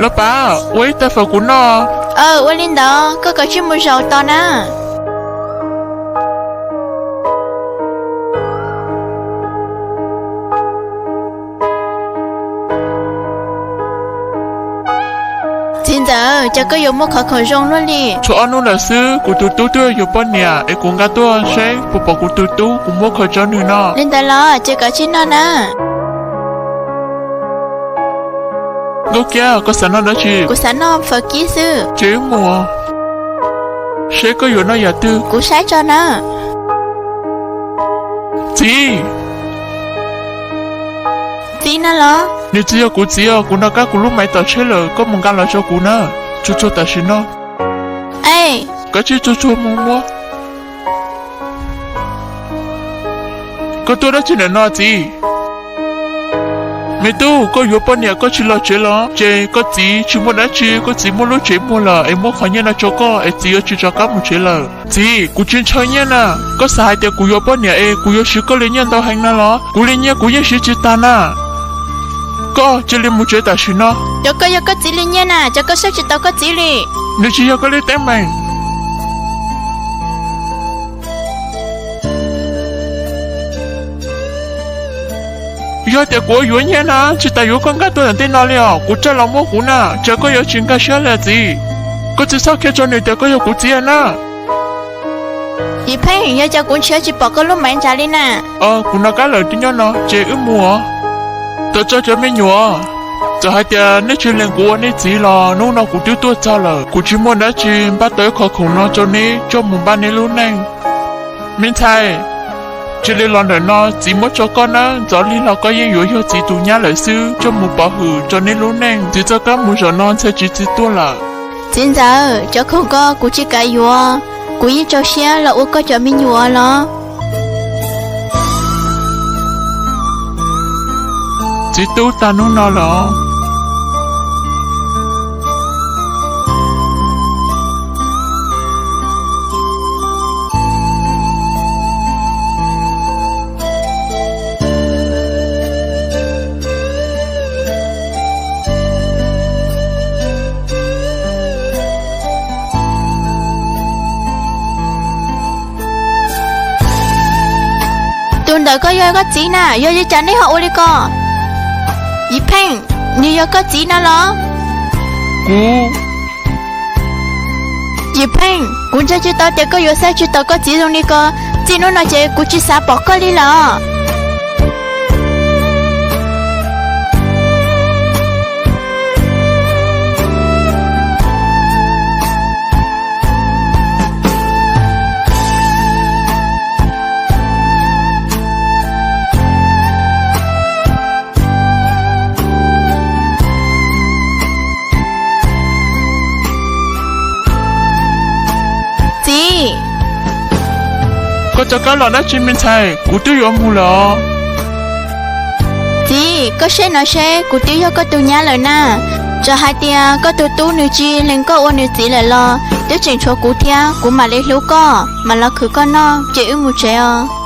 Los pab, ua ib tais fawm kuv noj. Aw, ua li ntawd koj kav tsij mus zaum tos na. Txiv ntxawm, cas koj yuav muaj qhov khoom zoo luaj li? Tshuav ob hnub lawm xwb, kuv tus tub twb yuav poj niam es kuv nqa tuaj saib puas pom kuv tus tub, kuv muab khaws tso nws no. Li ntawd los ces kav tsij noj na. Nkauj Kiab, koj xav noj dab tsi? Kuv xav noj fawm kib xwb. Ces wb mus seb koj yuav noj yam twg. Kuv saib tso na. Txiv! Txiv na los? Nws tsis yog kuv txiv os, kuv nov qab kuv lub maiv tom tsheb lawm, koj mus nqa los rau kuv na. Tsuag tsuag tam sim no. Kav tsij tsuag tsuag mus muab. Koj tuaj dab tsi ntawm no txiv? Me tub, koj yuav poj niam koj tsis los tsev los? Ces koj txiv tsis muaj dab tsi, koj txiv muaj lub tsev muag lawm es muab qhov nyiaj no rau koj es txiv yuav tsis rov qab mus tsev lawm. Txiv, kuv tsis ntshaw nyiaj na. Koj xav hais tias kuv yuav poj niam es kuv yuav siv koj li nyiaj ntau heev na los? Kuv li nyiaj kuv yeej siv tsis tag na. Koj cia li mus tsev tam sim no. Cov koj yog koj txiv li nyiaj na, cov koj saib tsis taus koj txiv li. Nws tsis yog koj li teeb meem. Yog tias kuv yuav nyiaj na, tsis tas yuav koj nkag tuaj ntawm ntej no li os, kuv tsa los muab kuv na, tsam koj yuav tsis nkag siab li txiv. Koj tsis txhob qhia rau nws tias koj yog kuv txiv na. Yim Pheej, yog cas kuv nrhiav tsis pom koj lub maiv ntsa li na? Kuv nov qab lawm, twb nyob no, ces wb mus os. Tau tso cov me nyuam, txawm hais tias neb tsis lees kuv ua neb txiv los hnub no kuv twb tuaj txog lawm, kuv tsis muaj dab tsi npaj tau ib qho khoom no rau neb coj mus npaj neb lub neej. Me ntxhais, cia li los ntawm no, txiv muab rau koj nawb, ntxov lig los koj yeej yuav yog txiv tus nyab lawm xwb, coj mus pov hwm rau neb lub neej, txiv txoj kab mus zaum no ntxhais tsis txi tuaj lawm. Txiv ntxawm, cov khoom ko kuv tsis kam yuav, kuv yeej rau siab los ua koj cov me nyuam los. Txiv tub tag hnub no los. Tus ntawd koj yog koj txiv na, yog li cas neb ho ua li ko? Yim Pheej, nws yog koj txiv na los? Kuv. Yim Pheej, kuv ntseeg tsis tau tias koj yuav xaiv tsis tau koj txiv zoo li ko. Txij hnub no ces kuv tsis xav pom koj li lawm. Txiv. Koj rov qab los dab tsi me ntxhais, kuv twb yuav mus lawm os. Txiv, koj saib no seb, kuv twb yog koj tus nyab lawm na. Txawm hais tias koj tus tub nws tsis lees koj ua nws txiv lawm los twb tseem tshuav kuv thiab, kuv mam li hlub koj, mam los khwv koj noj, ces wb mus tsev os.